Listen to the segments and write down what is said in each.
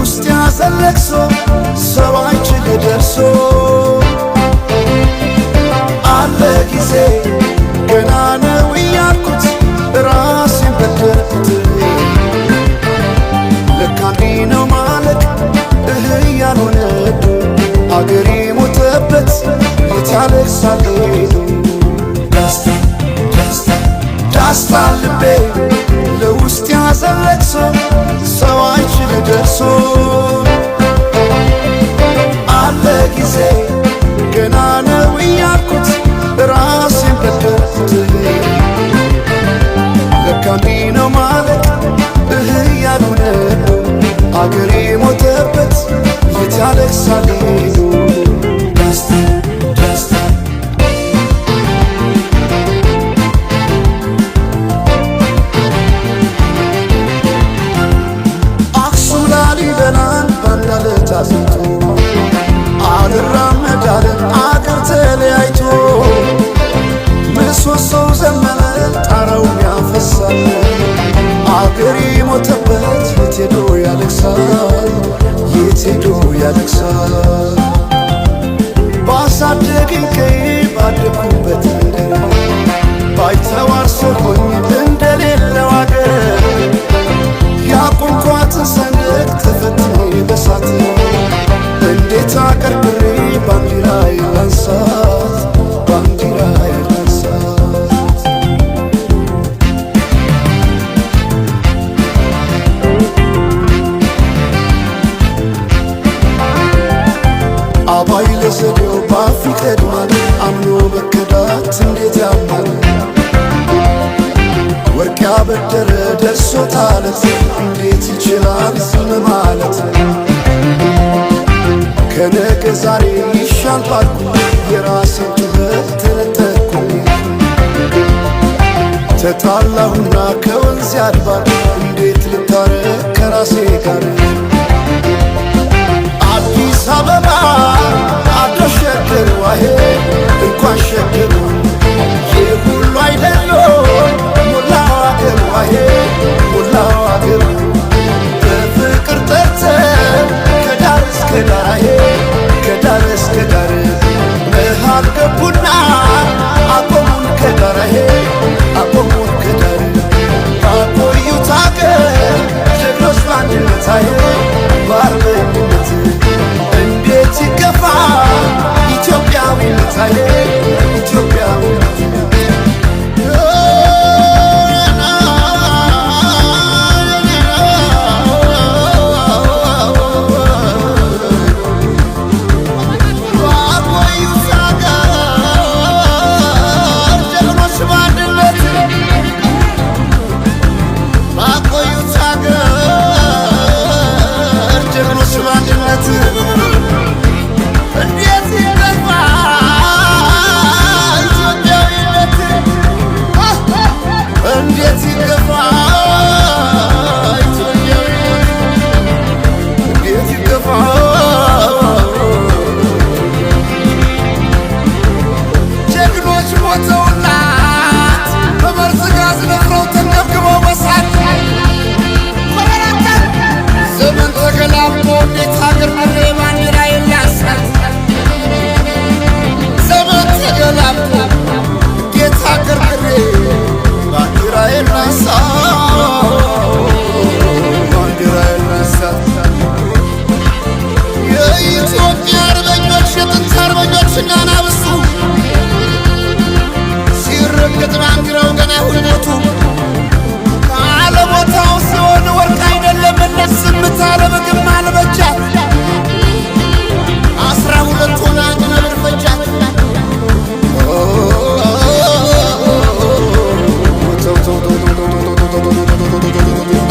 ለውስጥ ያዘን ለቅሶ ሰው አይችል ደርሶ አለ ጊዜ ገና ነው እያልኩት ራሴን በደልኩት። ለካ እንዲህ ነው ማለቅ እህ እያልሆነዱ አገሬ ሞተበት የት ያለቅሳል ሄዱ። ዳስታ ዳስታ ዳስታ ልቤ ለውስጥ ያዘን ለቅሶ ሰው አይችል ደርሶ አለ ጊዜ ገና ነው እያልኩት ራሴን በደልኩት። ለካ እንዲህ ነው ማለቅ እህ እያልሆነዱ አገሬ ሞተበት የት ያለቅሳል ሄዱ። ዳስታ ዳስታ አክሱም ላሊበላን ባንድ አለት አጽንቶ አልራመድ አለ አገር ተለያይቶ ምሰሶው ዘመነ ጣራውም ያፈሳል አገሬ ሞተበት የት ሄዶ ያለቅሳል የት ሄዶ ያለቅሳል። ባሳደገኝ ቀዬ ባደኩበት መንደር ባይተዋር ሰው ሆኜ እንደሌለው አገር ያቆምኳትን ሰንደቅ ተፈትኜ በሳት እንዴት አቀርቅሬ ባንዲራዬን ላንሳት ባንዲራዬን ላንሳት። አባይ ለዘዴው ባፍ ይቀድማል አምኖ መከዳት እንዴት ያማል። ወርቅ ያበደረ ደርሶታለት እንዴት ይችላል ዝም ማለት። ከነገ ዛሬ ይሻል ባልኩ የራሴን ጩኸት ተነጠቅኩኝ። ተጣላሁና ከወንዝ ያድባር እንዴት ልታረቅ ከራሴ ጋር። አዲስ አበባ አዶ ሸገር ዋሄ እንኳን ሸገሩ ይህ ሁሉ አይደሎ ሞላው አገር ዋሄ ሞላው አገሩ በፍቅር ጠርተን ከዳር እስከ ዳር አሄ ከዳር እስከ ዳር መሃል ገቡና አቆሙን ከዳር አሄ አቆሙን ከዳር ባቆዩት አገር ጀግኖች በአንድነት አሄ በአርበኝነት እንዴት ይገፋ ኢትዮጵያዊነት አሄ ኢትዮጵያዊነት። ባቆዩት አገር ጀግኖች በአንድነት ባቆዩት አገር ጀግኖች በአንድነት እንዴት ይገፋ ኢትዮጵያዊነት እንዴት ይገፋ ኢትዮጵያዊነት እንዴት ይገፋ። ጀግኖች ሞተውላት በመርዝ ጋዝ ነፍረው ተንገብግበው በሳት ዘመን ተገላብጦ እንዴት ሀገር ምሬ ባንዲራ የላሳት ዘመን ተገላብጦ እንዴት ሀገር ምሬ ባንዲራ የላሳ ባንዲራ የላሳ። የኢትዮጵያ አርበኞች የጥንት አርበኞች እና አናብስቱ ሲረገጥ ባንዲራው ገና ሁለቱ ካለቦታው ሲሆን ወርቅ አይደለም ዝምታ ለምግብ አልበጃት 12 ሆነ አንድ ነብር ፈጃት። ተው ተው ተው ተው ተው ተው ተው ተው ተው ተው።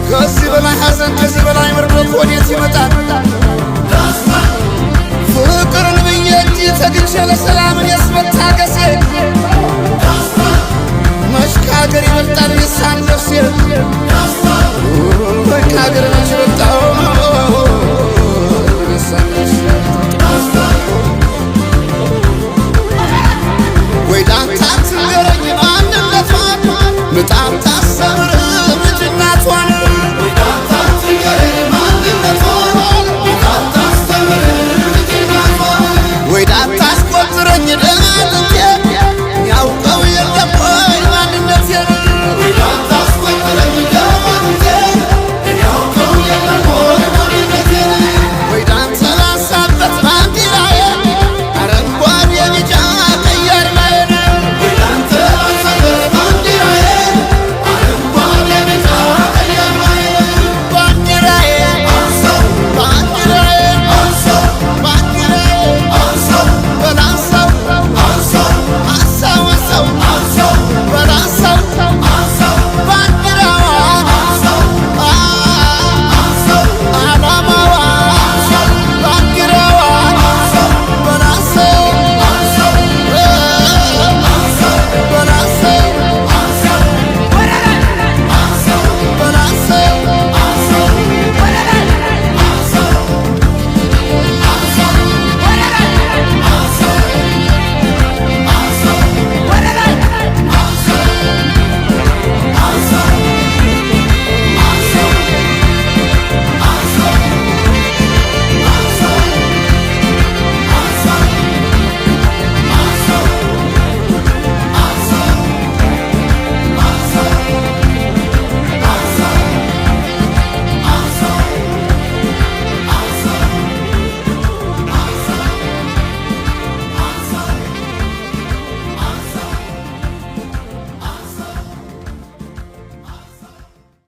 ከዚህ በላይ ሐዘን ከዚህ በላይ ምርዶት ወዴት ይመጣል? ፍቅርን ብዬ እንጂ ተግቼ ለሰላምን የስመታገሴ መች ከሀገር ይበልጣል የሳን ነፍሴ ወይ ከሀገር መች